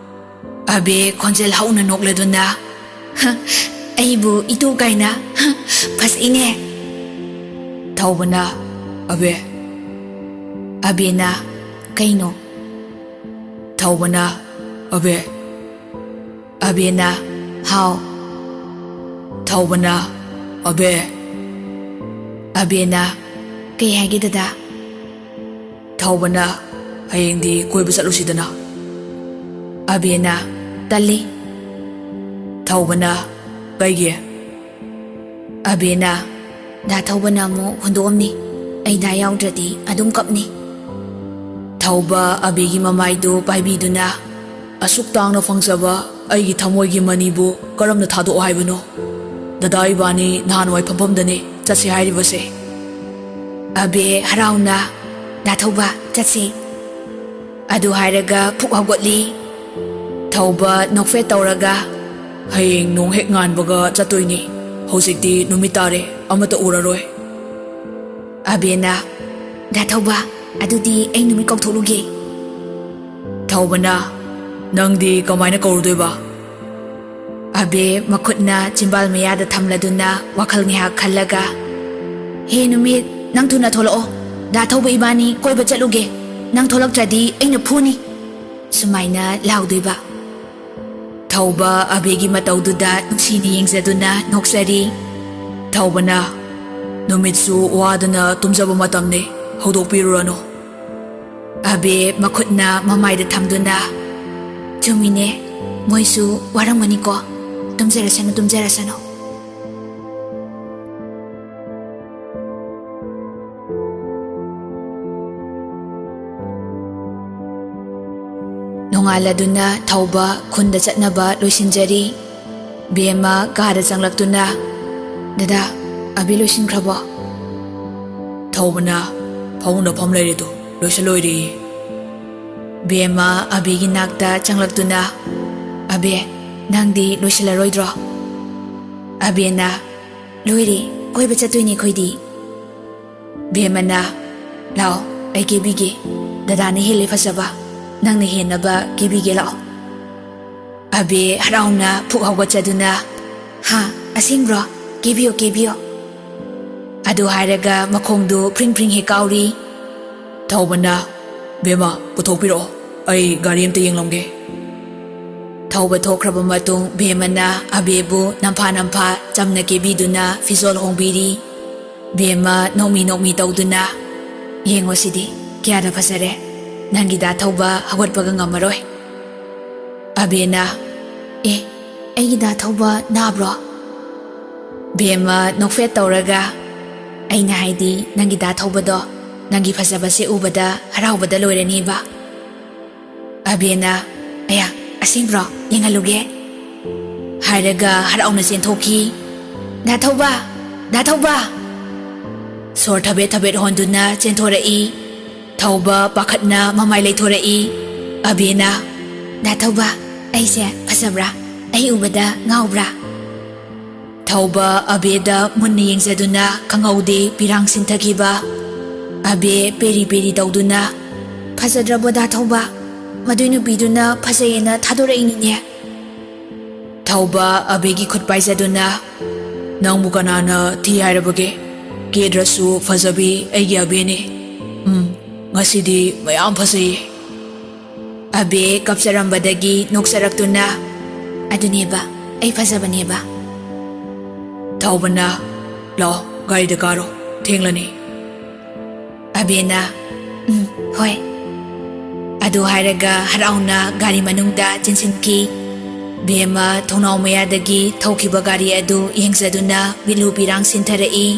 ꯑꯕꯦ ꯈꯣꯟꯖꯦꯜ ꯍꯧꯅ ꯅꯣꯛꯂꯗꯨꯅ, "ꯍ, ꯑꯩꯕꯨ ꯏꯇꯨ ꯀꯥꯏꯅ? ꯍ, ꯐꯖꯩꯅꯦ꯫" ꯊꯧꯕꯅ, "ꯑꯕꯦ꯫" ꯑꯕꯦꯅ, "ꯀꯩꯅꯣ?" ꯊꯧꯕꯅ, "ꯑꯕꯦ꯫" ꯑꯕꯦꯅ, "ꯍꯥꯎ꯫" ꯊꯧꯕꯅ, "ꯑꯕꯦ꯫" ꯑꯕꯦꯅ, "ꯀꯩ ꯍꯥꯏꯒꯦ ꯗꯗꯥ?" ꯊꯧꯕꯅ, "ꯍꯌꯦꯡꯗꯤ ꯀꯣꯏꯕ ꯆꯠꯂꯨꯁꯤꯗꯅ꯫" ꯑꯕꯦꯅ, "ꯇꯜꯂꯤ꯫" ꯊꯧꯕꯅ, "ꯀꯩꯒꯤ?" ꯑꯕꯦꯅ, "ꯗꯥ ꯊꯧꯕꯅ ꯑꯃꯨꯛ ꯍꯨꯟꯗꯣꯛꯑꯝꯅꯤ, ꯑꯩ ꯗꯥ ꯌꯥꯎꯗ꯭ꯔꯗꯤ ꯑꯗꯨꯝ ꯀꯞꯅꯤ꯫" ꯊꯧꯕ ꯑꯕꯦꯒꯤ ꯃꯃꯥꯏꯗꯨ ꯄꯥꯏꯕꯤꯗꯨꯅ, "ꯑꯁꯨꯛ ꯇꯥꯡꯅ ꯐꯪꯖꯕ ꯑꯩꯒꯤ ꯊꯃꯣꯏꯒꯤ ꯃꯅꯤꯕꯨ ꯀꯔꯝꯅ ꯊꯥꯗꯣꯛꯑꯣ ꯍꯥꯏꯕꯅꯣ? ꯗꯗꯥ ꯏꯕꯥꯅꯤ ꯅꯍꯥꯟꯋꯥꯏ ꯐꯝꯐꯝꯗꯅꯤ ꯆꯠꯁꯦ ꯍꯥꯏꯔꯤꯕꯁꯦ꯫" ꯑꯕꯦ ꯍꯔꯥꯎꯅ, "ꯗꯥ ꯊꯧꯕ, ꯆꯠꯁꯦ꯫" ꯑꯗꯨ ꯍꯥꯏꯔꯒ ꯐꯨꯛ ꯍꯧꯒꯠꯂꯤ꯫ ꯊꯧꯕ ꯅꯣꯛꯐꯦꯠ ꯇꯧꯔꯒ, "ꯍꯌꯦꯡ ꯅꯣꯡ ꯍꯦꯛ ꯉꯥꯟꯕꯒ ꯆꯠꯇꯣꯏꯅꯤ꯫ ꯍꯧꯖꯤꯛꯇꯤ ꯅꯨꯃꯤꯠ ꯇꯥꯔꯦ, ꯑꯃꯠꯇ ꯎꯔꯔꯣꯏ꯫" ꯑꯕꯦꯅ, "ꯗꯥ ꯊꯧꯕ, ꯑꯗꯨꯗꯤ ꯑꯩ ꯅꯨꯃꯤꯠ ꯀꯥꯎꯊꯣꯛꯂꯨꯒꯦ꯫" ꯊꯧꯕꯅ, "ꯅꯪꯗꯤ ꯀꯃꯥꯏꯅ ꯀꯧꯔꯨꯗꯣꯏꯕ?" ꯑꯕꯦ ꯃꯈꯨꯠꯅ ꯆꯤꯝꯕꯥꯜ ꯃꯌꯥꯗ ꯊꯝꯂꯗꯨꯅ ꯋꯥꯈꯜ ꯉꯥꯏꯍꯥꯛ ꯈꯜꯂꯒ, "ꯍꯦ ꯅꯨꯃꯤꯠ, ꯅꯪ ꯊꯨꯅ ꯊꯣꯛꯂꯛꯑꯣ꯫ ꯗꯥ ꯊꯧꯕ ꯏꯕꯥꯅꯤ ꯀꯣꯏꯕ ꯆꯠꯂꯨꯒꯦ꯫ ꯅꯪ ꯊꯣꯛꯂꯛꯇ꯭ꯔꯗꯤ ꯑꯩꯅ ꯐꯨꯅꯤ"꯫ ꯁꯨꯃꯥꯏꯅ ꯂꯥꯎꯗꯣꯏꯕ꯫ ꯊꯧꯕ ꯑꯕꯦꯒꯤ ꯃꯇꯧꯗꯨꯗ ꯅꯨꯡꯁꯤꯅ ꯌꯦꯡꯖꯗꯨꯅ ꯅꯣꯛꯆꯔꯤ꯫ ꯊꯧꯕꯅ, "ꯅꯨꯃꯤꯠꯁꯨ ꯋꯥꯗꯨꯅ ꯇꯨꯝꯖꯕ ꯃꯇꯝꯅꯤ, ꯍꯧꯗꯣꯛꯄꯤꯔꯨꯔꯅꯨ"꯫ ꯑꯕꯦ ꯃꯈꯨꯠꯅ ꯃꯃꯥꯏꯗ ꯊꯝꯗꯨꯅ, "ꯆꯨꯝꯃꯤꯅꯦ, ꯃꯣꯏꯁꯨ ꯋꯥꯔꯝꯒꯅꯤꯀꯣ꯫ ꯇꯨꯝꯖꯔꯁꯅꯨ, ꯇꯨꯝꯖꯔꯁꯅꯨ"꯫ ꯅꯣꯡꯉꯥꯜꯂꯗꯨꯅ ꯊꯧꯕ ꯈꯨꯟꯗ ꯆꯠꯅꯕ ꯂꯣꯏꯁꯤꯟꯖꯔꯤ꯫ ꯕꯦꯝꯃ ꯀꯥꯗ ꯆꯪꯂꯛꯇꯨꯅ, "ꯗꯗꯥ, ꯑꯕꯦ ꯂꯣꯏꯁꯤꯟꯈ꯭ꯔꯕꯣ?" ꯊꯧꯕꯅ, "ꯐꯃꯨꯡꯗ ꯐꯝ ꯂꯩꯔꯤꯗꯣ ꯂꯣꯏꯁꯤꯜꯂꯣꯏꯔꯦꯌꯦ"꯫ ꯕꯦꯝꯃ ꯑꯕꯦꯒꯤ ꯅꯥꯛꯇ ꯆꯪꯂꯛꯇꯨꯅ, "ꯑꯕꯦ, ꯅꯪꯗꯤ ꯂꯣꯏꯁꯤꯜꯂꯔꯣꯏꯗ꯭ꯔꯣ?" ꯑꯕꯦꯅ, "ꯂꯣꯏꯔꯦ, ꯀꯣꯏꯕ ꯆꯠꯇꯣꯏꯅꯦ ꯑꯩꯈꯣꯏꯗꯤ"꯫ ꯕꯦꯝꯃꯅ, "ꯂꯥꯛꯑꯣ, ꯑꯩ ꯀꯦꯕꯤꯒꯦ꯫ ꯗꯗꯥꯅ ꯍꯦꯜꯂꯦ ꯐꯖꯕ꯫ ꯅꯪꯅ ꯍꯦꯟꯅꯕ ꯀꯦꯕꯤꯒꯦ, ꯂꯥꯛꯑꯣ"꯫ ꯑꯕꯦ ꯍꯔꯥꯎꯅ ꯐꯨꯛ ꯍꯧꯒꯠꯆꯗꯨꯅ, "ꯍꯥ, ꯑꯁꯦꯡꯕ꯭ꯔꯣ? ꯀꯦꯕꯤꯌꯣ, ꯀꯦꯕꯤꯌꯣ"꯫ ꯑꯗꯨ ꯍꯥꯏꯔꯒ ꯃꯈꯣꯡꯗꯨ ꯐ꯭ꯔꯤꯡ ꯐ꯭ꯔꯤꯡ ꯍꯦꯛ ꯀꯥꯎꯔꯤ꯫ ꯊꯧꯕꯅ, "ꯕꯦꯝꯃ, ꯄꯨꯊꯣꯛꯄꯤꯔꯛꯑꯣ, ꯑꯩ ꯒꯥꯔꯤ ꯑꯝꯇ ꯌꯦꯡꯂꯝꯒꯦ"꯫ ꯊꯧꯕ ꯊꯣꯛꯈ꯭ꯔꯕ ꯃꯇꯨꯡ ꯕꯦꯝꯃꯅ ꯑꯕꯦꯕꯨ ꯅꯝꯐꯥ ꯅꯝꯐꯥ ꯆꯝꯅ ꯀꯦꯕꯤꯗꯨꯅ ꯐꯤꯖꯣꯜ ꯍꯣꯡꯕꯤꯔꯤ꯫ ꯕꯦꯝꯃ ꯅꯣꯛꯃꯤ ꯅꯣꯛꯃꯤ ꯇꯧꯗꯨꯅ, "ꯌꯦꯡꯉꯣ ꯁꯤꯗꯤ, ꯀꯌꯥꯗ ꯐꯖꯔꯦ꯫ ꯅꯪꯒꯤ ꯗꯥ ꯊꯧꯕ ꯍꯧꯒꯠꯄꯒ ꯉꯝꯃꯔꯣꯏ"꯫ ꯑꯕꯦꯅ, "ꯑꯦ, ꯑꯩꯒꯤ ꯗꯥ ꯊꯧꯕ ꯅꯥꯕ꯭ꯔꯣ?" ꯕꯦꯝꯃ ꯅꯣꯛꯐꯦꯠ ꯇꯧꯔꯒ, "ꯑꯩꯅ ꯍꯥꯏꯗꯤ ꯅꯪꯒꯤ ꯗꯥ ꯊꯧꯕꯗꯣ ꯅꯪꯒꯤ ꯐꯖꯕꯁꯦ ꯎꯕꯗ ꯍꯔꯥꯎꯕꯗ ꯂꯣꯏꯔꯅꯦꯕ"꯫ ꯑꯕꯦꯅ, "ꯑꯌꯥ, ꯑꯁꯦꯡꯕ꯭ꯔꯣ? ꯌꯦꯡꯍꯜꯂꯨꯒꯦ" ꯍꯥꯏꯔꯒ ꯍꯔꯥꯎꯅ ꯆꯦꯟꯊꯣꯛꯈꯤ꯫ "ꯗꯥ ꯊꯧꯕ! ꯗꯥ ꯊꯧꯕ!" ꯁꯣꯔ ꯊꯕꯦꯠ ꯊꯕꯦꯠ ꯍꯣꯟꯗꯨꯅ ꯆꯦꯟꯊꯣꯔꯛꯏ꯫ ꯊꯧꯕ ꯄꯥꯈꯠꯅ ꯃꯃꯥꯏ ꯂꯩꯊꯣꯔꯛꯏ꯫ ꯑꯕꯦꯅ, "ꯗꯥ ꯊꯧꯕ, ꯑꯩꯁꯦ ꯐꯖꯕ꯭ꯔꯥ? ꯑꯩ ꯎꯕꯗ ꯉꯥꯎꯕ꯭ꯔꯥ?" ꯊꯧꯕ ꯑꯕꯦꯗ ꯃꯨꯟꯅ ꯌꯦꯡꯖꯗꯨꯅ ꯈꯪꯍꯧꯗꯦ ꯄꯤꯔꯥꯡ ꯁꯤꯟꯊꯈꯤꯕ꯫ ꯑꯕꯦ ꯄꯦꯔꯤ ꯄꯦꯔꯤ ꯇꯧꯗꯨꯅ, "ꯐꯖꯗ꯭ꯔꯕꯣ ꯗꯥ ꯊꯧꯕ? ꯃꯗꯨꯏ ꯅꯨꯄꯤꯗꯨꯅ ꯐꯖꯩꯌꯦꯅ ꯊꯥꯗꯣꯔꯛꯏꯅꯤꯅꯦ"꯫ ꯊꯧꯕ ꯑꯕꯦꯒꯤ ꯈꯨꯠ ꯄꯥꯏꯖꯗꯨꯅ, "ꯅꯪꯕꯨ ꯀꯅꯥꯅ ꯊꯤ ꯍꯥꯏꯔꯕꯒꯦ? ꯀꯦꯗ꯭ꯔꯁꯨ ꯐꯖꯕꯤ ꯑꯩꯒꯤ ꯑꯕꯦꯅꯤ꯫ ꯎꯝ, ꯉꯁꯤꯗꯤ ꯃꯌꯥꯝ ꯐꯖꯩꯌꯦ꯫ ꯑꯕꯦ ꯀꯞꯆꯔꯝꯕꯗꯒꯤ ꯅꯣꯛꯆꯔꯛꯇꯨꯅ, "ꯑꯗꯨꯅꯦꯕ, ꯑꯩ ꯐꯖꯕꯅꯦꯕ꯫" ꯊꯧꯕꯅ, "ꯂꯥꯛꯑꯣ, ꯒꯥꯔꯤꯗ ꯀꯥꯔꯣ, ꯊꯦꯡꯂꯅꯤ꯫" ꯑꯕꯦꯅ, "ꯎꯝ, ꯍꯣꯏ꯫" ꯑꯗꯨ ꯍꯥꯏꯔꯒ ꯍꯔꯥꯎꯅ ꯒꯥꯔꯤ ꯃꯅꯨꯡꯗ ꯆꯦꯟꯁꯤꯟꯈꯤ꯫ ꯕꯦꯝꯃ ꯊꯣꯡꯅꯥꯎ ꯃꯌꯥꯗꯒꯤ ꯊꯧꯈꯤꯕ ꯒꯥꯔꯤ ꯑꯗꯨ ꯌꯦꯡꯖꯗꯨꯅ ꯃꯤꯠꯂꯨ ꯄꯤꯔꯥꯡ ꯁꯤꯟꯊꯔꯛꯏ꯫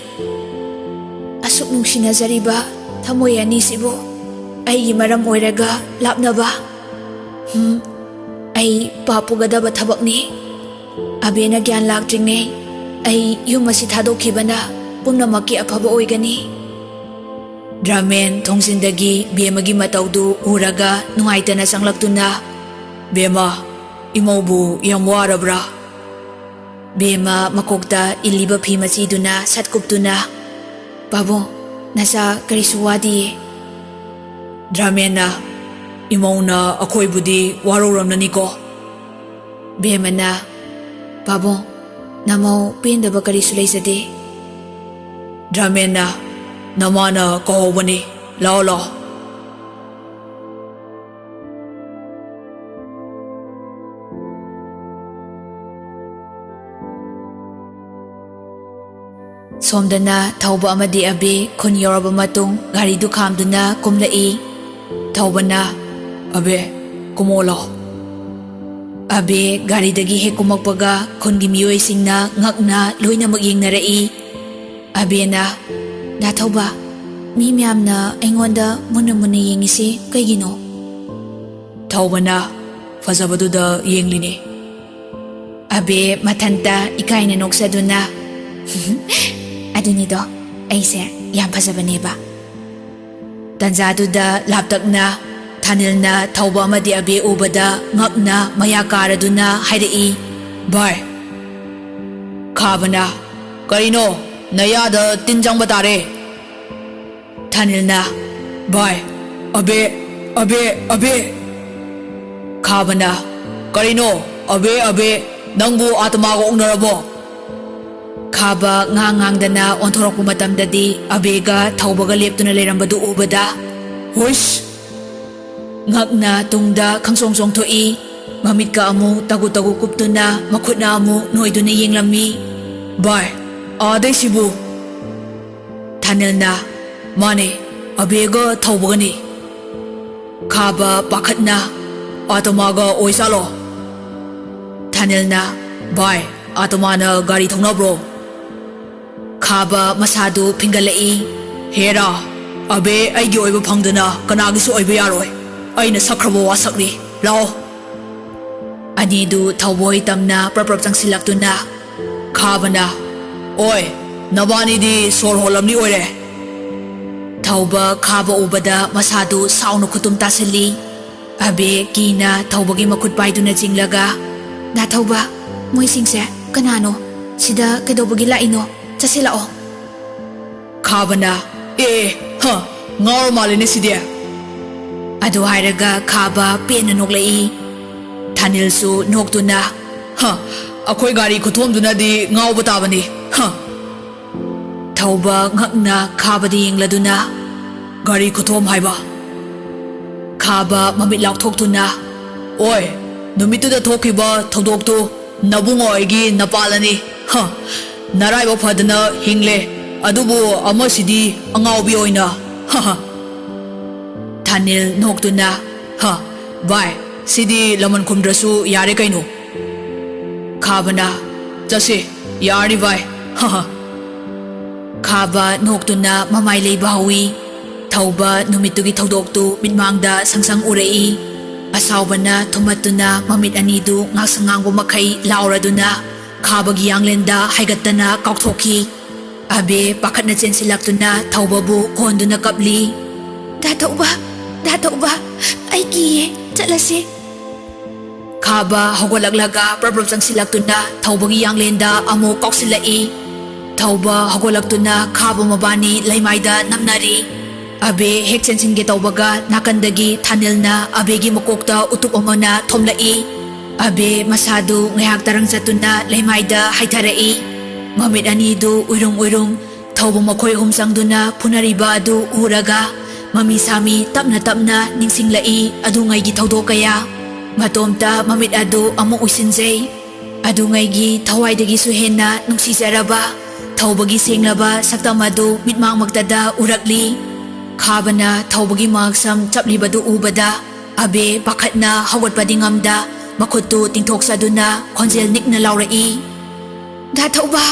"ꯑꯁꯨꯛ ꯅꯨꯡꯁꯤꯅꯖꯔꯤꯕ ꯊꯃꯣꯏ ꯑꯅꯤꯁꯤꯕꯨ ꯑꯩꯒꯤ ꯃꯔꯝ ꯑꯣꯏꯔꯒ ꯂꯥꯞꯅꯕ? ꯍꯨꯝ, ꯑꯩ ꯄꯥꯞ ꯄꯨꯒꯗꯕ ꯊꯕꯛꯅꯤ꯫" ꯑꯕꯦꯅ ꯒ꯭ꯌꯥꯟ ꯂꯥꯛꯇ꯭ꯔꯤꯉꯩ ꯑꯩ ꯌꯨꯝ ꯑꯁꯤ ꯊꯥꯗꯣꯛꯈꯤꯕꯅ ꯄꯨꯝꯅꯃꯛꯀꯤ ꯑꯐꯕ ꯑꯣꯏꯒꯅꯤ꯫ ꯗ꯭ꯔꯃꯦꯟ ꯊꯣꯡꯖꯤꯟꯗꯒꯤ ꯕꯦꯝꯃꯒꯤ ꯃꯇꯧꯗꯨ ꯎꯔꯒ ꯅꯨꯡꯉꯥꯏꯇꯅ ꯆꯪꯂꯛꯇꯨꯅ, "ꯕꯦꯝꯃ, ꯏꯃꯧꯕꯨ ꯌꯥꯝ ꯋꯥꯔꯕ꯭ꯔꯥ?" ꯕꯦꯝꯃ ꯃꯀꯣꯛꯇ ꯏꯜꯂꯤꯕ ꯐꯤ ꯃꯆꯤꯗꯨꯅ ꯁꯠ ꯀꯨꯞꯇꯨꯅ, "ꯄꯥꯕꯨꯡ, ꯅꯆꯥ ꯀꯔꯤꯁꯨ ꯋꯥꯗꯤꯌꯦ꯫" ꯗ꯭ꯔꯃꯦꯟꯅ, "ꯏꯃꯧꯅ ꯑꯩꯈꯣꯏꯕꯨꯗꯤ ꯋꯥꯔꯧꯔꯝꯂꯅꯤꯀꯣ?" ꯕꯦꯝꯃꯅ, "ꯄꯥꯕꯨꯡ, ꯅꯃꯧ ꯄꯦꯟꯗꯕ ꯀꯔꯤꯁꯨ ꯂꯩꯖꯗꯦ꯫" ꯗ꯭ꯔꯃꯦꯟꯅ, "ꯅꯃꯥꯅ ꯀꯧꯍꯧꯕꯅꯤ, ꯂꯥꯛꯑꯣ, ꯂꯥꯛꯑꯣ꯫" ꯁꯣꯝꯗꯅ ꯊꯧꯕ ꯑꯃꯗꯤ ꯑꯕꯦ ꯈꯨꯟ ꯌꯧꯔꯕ ꯃꯇꯨꯡ ꯒꯥꯔꯤꯗꯨ ꯈꯥꯝꯗꯨꯅ ꯀꯨꯝꯂꯛꯏ꯫ ꯊꯧꯕꯅ, "ꯑꯕꯦ, ꯀꯨꯝꯃꯛꯑꯣ ꯂꯥꯎ꯫" ꯑꯕꯦ ꯒꯥꯔꯤꯗꯒꯤ ꯍꯦꯛ ꯀꯨꯝꯃꯛꯄꯒ ꯈꯨꯟꯒꯤ ꯃꯤꯑꯣꯏꯁꯤꯡꯅ ꯉꯛꯅ ꯂꯣꯏꯅꯃꯛ ꯌꯦꯡꯅꯔꯛꯏ꯫ ꯑꯕꯦꯅ, "ꯗꯥ ꯊꯧꯕ, ꯃꯤ ꯃꯌꯥꯝꯅ ꯑꯩꯉꯣꯟꯗ ꯃꯨꯟꯅ ꯃꯨꯟꯅ ꯌꯦꯡꯉꯤꯁꯤ ꯀꯩꯒꯤꯅꯣ?" ꯊꯧꯕꯅ, "ꯐꯖꯕꯗꯨꯗ ꯌꯦꯡꯂꯤꯅꯦ꯫" ꯑꯕꯦ ꯃꯊꯟꯇ ꯏꯀꯥꯏꯅ ꯅꯣꯛꯆꯗꯨꯅ, "ꯑꯗꯨꯅꯤꯗꯣ, ꯑꯩꯁꯦ ꯌꯥꯝ ꯐꯖꯕꯅꯦꯕ꯫" ꯇꯟꯖꯥꯗꯨꯗ ꯂꯥꯞꯇꯛꯅ ꯊꯥꯅꯤꯜꯅ ꯊꯧꯕ ꯑꯃꯗꯤ ꯑꯕꯦ ꯎꯕꯗ ꯉꯛꯅ ꯃꯌꯥ ꯀꯥꯔꯗꯨꯅ ꯍꯥꯏꯔꯛꯏ, "ꯚꯥꯏ!" ꯈꯥꯕꯅ, "ꯀꯔꯤꯅꯣ? ꯅꯌꯥꯗ ꯇꯤꯟ ꯆꯪꯕ ꯇꯥꯔꯦ!" ꯊꯥꯅꯤꯜꯅ, "ꯚꯥꯏ, ꯑꯕꯦ, ꯑꯕꯦ, ꯑꯕꯦ!" ꯈꯥꯕꯅ, "ꯀꯔꯤꯅꯣ? ꯑꯕꯦ, ꯑꯕꯦ! ꯅꯪꯕꯨ ꯑꯥꯇꯃꯥꯒ ꯎꯅꯔꯕꯣ?" ꯈꯥꯕ ꯉꯥꯡ ꯉꯥꯡꯗꯅ ꯑꯣꯟꯊꯣꯔꯛꯄ ꯃꯇꯝꯗꯗꯤ ꯑꯕꯦꯒ ꯊꯧꯕꯒ ꯂꯦꯞꯇꯨꯅ ꯂꯩꯔꯝꯕꯗꯨ ꯎꯕꯗ, "ꯍꯨꯏꯁ!" ꯉꯛꯅ ꯇꯨꯡꯗ ꯈꯪꯆꯣꯡ ꯆꯣꯡꯊꯣꯛꯏ꯫ ꯃꯃꯤꯠꯀ ꯑꯃꯨꯛ ꯇꯒꯨ ꯇꯒꯨ ꯀꯨꯞꯇꯨꯅ, ꯃꯈꯨꯠꯅ ꯑꯃꯨꯛ ꯅꯣꯏꯗꯨꯅ ꯌꯦꯡꯂꯝꯃꯤ꯫ "ꯚꯥꯏ, ꯑꯥꯗꯩꯁꯤꯕꯨ?" ꯊꯥꯅꯤꯜꯅ, "ꯃꯥꯅꯦ, ꯑꯕꯦꯒ ꯊꯧꯕꯒꯅꯤ꯫" ꯈꯥꯕ ꯄꯥꯈꯠꯅ, "ꯑꯥꯇꯃꯥꯒ ꯑꯣꯏꯖꯥꯠꯂꯣ?" ꯊꯥꯅꯤꯜꯅ, "ꯚꯥꯏ, ꯑꯥꯇꯃꯥꯅ ꯒꯥꯔꯤ ꯊꯧꯅꯕ꯭ꯔꯣ?" ꯈꯥꯕ ꯃꯁꯥꯗꯨ ꯐꯤꯡꯒꯠꯂꯛꯏ꯫ "ꯍꯦꯔꯥ, ꯑꯕꯦ ꯑꯩꯒꯤ ꯑꯣꯏꯕ ꯐꯪꯗꯅ ꯀꯅꯥꯒꯤꯁꯨ ꯑꯣꯏꯕ ꯌꯥꯔꯣꯏ꯫ ꯑꯩꯅ ꯁꯛꯈ꯭ꯔꯕ ꯋꯥꯁꯛꯅꯤ꯫ ꯂꯥꯛꯑꯣ꯫" ꯑꯅꯤꯗꯨ ꯊꯧꯕꯣꯏ ꯇꯝꯅ ꯄ꯭ꯔꯞ ꯄ꯭ꯔꯞ ꯆꯪꯁꯤꯜꯂꯛꯇꯨꯅ ꯈꯥꯕꯅ, "ꯑꯣꯏ, ꯅꯕꯥꯅꯤꯗꯤ ꯁꯣꯔ ꯍꯣꯜꯂꯝꯅꯤ ꯑꯣꯏꯔꯦ꯫" ꯊꯧꯕ ꯈꯥꯕ ꯎꯕꯗ ꯃꯁꯥꯗꯨ ꯁꯥꯎꯅ ꯈꯨꯇꯨꯝ ꯇꯥꯁꯤꯜꯂꯤ꯫ ꯑꯕꯦ ꯀꯤꯅ ꯊꯧꯕꯒꯤ ꯃꯈꯨꯠ ꯄꯥꯏꯗꯨꯅ ꯆꯤꯡꯂꯒ, "ꯗꯥ ꯊꯧꯕ, ꯃꯣꯏꯁꯤꯡꯁꯦ ꯀꯅꯥꯅꯣ? ꯁꯤꯗ ꯀꯩꯗꯧꯕꯒꯤ ꯂꯥꯛꯏꯅꯣ? ꯆꯠꯁꯤꯜꯂꯛꯑꯣ꯫" ꯈꯥꯕꯅ, "ꯑꯦ, ꯑꯦ, ꯍ, ꯉꯥꯎꯔ ꯃꯥꯜꯂꯦꯅꯦ ꯁꯤꯗꯤ꯫" ꯑꯗꯨ ꯍꯥꯏꯔꯒ ꯈꯥꯕ ꯄꯦꯟꯅ ꯅꯣꯛꯂꯛꯏ꯫ ꯊꯥꯅꯤꯜꯁꯨ ꯅꯣꯛꯇꯨꯅ, "ꯍ, ꯑꯩꯈꯣꯏ ꯒꯥꯔꯤ ꯈꯨꯊꯣꯝꯗꯨꯅꯗꯤ ꯉꯥꯎꯕ ꯇꯥꯕꯅꯤ, ꯍ꯫" ꯊꯧꯕ ꯉꯛꯅ ꯈꯥꯕꯗ ꯌꯦꯡꯂꯗꯨꯅ, "ꯒꯥꯔꯤ ꯈꯨꯊꯣꯝ ꯍꯥꯏꯕ?" ꯈꯥꯕ ꯃꯃꯤꯠ ꯂꯥꯎꯊꯣꯛꯇꯨꯅ, "ꯑꯣꯏ, ꯅꯨꯃꯤꯠꯇꯨꯗ ꯊꯣꯛꯈꯤꯕ ꯊꯧꯗꯣꯛꯇꯨ ꯅꯕꯨꯡꯉꯣ ꯑꯩꯒꯤ ꯅꯄꯥꯜꯂꯅꯤ꯫ ꯍ, ꯅꯔꯥꯏꯕꯛ ꯐꯗꯅ ꯍꯤꯡꯂꯦ, ꯑꯗꯨꯕꯨ ꯑꯃꯁꯤꯗꯤ ꯑꯉꯥꯎꯕꯤ ꯑꯣꯏꯅ, ꯍ ꯍ꯫" ꯊꯥꯅꯤꯜ ꯅꯣꯛꯇꯨꯅ, "ꯍ, ꯚꯥꯏ, ꯁꯤꯗꯤ ꯂꯃꯟ ꯈꯨꯝꯗ꯭ꯔꯁꯨ ꯌꯥꯔꯦ ꯀꯩꯅꯣ꯫" ꯈꯥꯕꯅ, "ꯆꯠꯁꯤ, ꯌꯥꯔꯅꯤ ꯚꯥꯏ, ꯍ ꯍ꯫" ꯈꯥꯕ ꯅꯣꯛꯇꯨꯅ ꯃꯃꯥꯏ ꯂꯩꯕ ꯍꯧꯏ꯫ ꯊꯧꯕ ꯅꯨꯃꯤꯠꯇꯨꯒꯤ ꯊꯧꯗꯣꯛꯇꯨ ꯃꯤꯠꯃꯥꯡꯗ ꯁꯪꯁꯪ ꯎꯔꯛꯏ꯫ ꯑꯁꯥꯎꯕꯅ ꯊꯨꯝꯍꯠꯇꯨꯅ ꯃꯃꯤꯠ ꯑꯅꯤꯗꯨ ꯉꯥꯡꯁꯪ ꯉꯥꯡꯕ ꯃꯈꯩ ꯂꯥꯎꯔꯗꯨꯅ ꯈꯥꯕꯒꯤ ꯌꯥꯡꯂꯦꯟꯗ ꯍꯥꯏꯒꯠꯇꯅ ꯀꯥꯎꯊꯣꯛꯈꯤ꯫ ꯑꯕꯦ ꯄꯥꯈꯠꯅ ꯆꯦꯟꯁꯤꯜꯂꯛꯇꯨꯅ ꯊꯧꯕꯕꯨ ꯀꯣꯟꯗꯨꯅ ꯀꯞꯂꯤ꯫ "ꯗꯥ ꯊꯧꯕ, ꯗꯥ ꯊꯧꯕ, ꯑꯩ ꯀꯤꯌꯦ, ꯆꯠꯂꯁꯤ꯫" ꯈꯥꯕ ꯍꯧꯒꯠꯂꯛꯂꯒ ꯄ꯭ꯔꯞ ꯄ꯭ꯔꯞ ꯆꯪꯁꯤꯜꯂꯛꯇꯨꯅ ꯊꯧꯕꯒꯤ ꯌꯥꯡꯂꯦꯟꯗ ꯑꯃꯨꯛ ꯀꯥꯎꯁꯤꯜꯂꯛꯏ꯫ ꯊꯧꯕ ꯍꯧꯒꯠꯂꯛꯇꯨꯅ ꯈꯥꯕ ꯃꯕꯥꯅꯤ ꯂꯩꯃꯥꯏꯗ ꯅꯝꯅꯔꯤ꯫ ꯑꯕꯦ ꯍꯦꯛ ꯆꯦꯟꯁꯤꯟꯒꯦ ꯇꯧꯕꯒ ꯅꯥꯀꯟꯗꯒꯤ ꯊꯥꯅꯤꯜꯅ ꯑꯕꯦꯒꯤ ꯃꯀꯣꯛꯇ ꯎꯇꯨꯞ ꯑꯃꯅ ꯊꯣꯝꯂꯛꯏ꯫ ꯑꯕꯦ ꯃꯁꯥꯗꯨ ꯉꯥꯏꯍꯥꯛ ꯇꯔꯪ ꯆꯠꯇꯨꯅ ꯂꯩꯃꯥꯏꯗ ꯍꯥꯏꯊꯔꯛꯏ꯫ ꯃꯃꯤꯠ ꯑꯅꯤꯗꯨ ꯎꯏꯔꯨꯝ ꯎꯏꯔꯨꯝ ꯊꯧꯕ ꯃꯈꯣꯏ ꯑꯍꯨꯝ ꯆꯪꯗꯨꯅ ꯐꯨꯅꯔꯤꯕ ꯑꯗꯨ ꯎꯔꯒ ꯃꯃꯤ ꯁꯥꯃꯤ ꯇꯞꯅ ꯇꯞꯅ ꯅꯤꯡꯁꯤꯡꯂꯛꯏ ꯑꯗꯨꯉꯩꯒꯤ ꯊꯧꯗꯣꯛ ꯀꯌꯥ꯫ ꯃꯇꯣꯝꯇ ꯃꯃꯤꯠ ꯑꯗꯨ ꯑꯃꯨꯛ ꯎꯏꯁꯤꯟꯖꯩ꯫ ꯑꯗꯨꯉꯩꯒꯤ ꯊꯋꯥꯏꯗꯒꯤꯁꯨ ꯍꯦꯟꯅ ꯅꯨꯡꯁꯤꯖꯔꯕ ꯊꯧꯕꯒꯤ ꯁꯦꯡꯂꯕ ꯁꯛꯇꯝ ꯑꯗꯨ ꯃꯤꯠꯃꯥꯡꯃꯛꯇꯗ ꯎꯔꯛꯂꯤ꯫ ꯈꯥꯕꯅ ꯊꯧꯕꯒꯤ ꯃꯉꯛꯁꯝ ꯆꯞꯂꯤꯕꯗꯨ ꯎꯕꯗ ꯑꯕꯦ ꯄꯥꯈꯠꯅ ꯍꯧꯒꯠꯄꯗꯤ ꯉꯝꯗ ꯃꯈꯨꯠꯇꯨ ꯇꯤꯡꯊꯣꯛꯆꯗꯨꯅ ꯈꯣꯟꯖꯦꯜ ꯅꯤꯛꯅ ꯂꯥꯎꯔꯛꯏ, "ꯗꯥ ꯊꯧꯕ,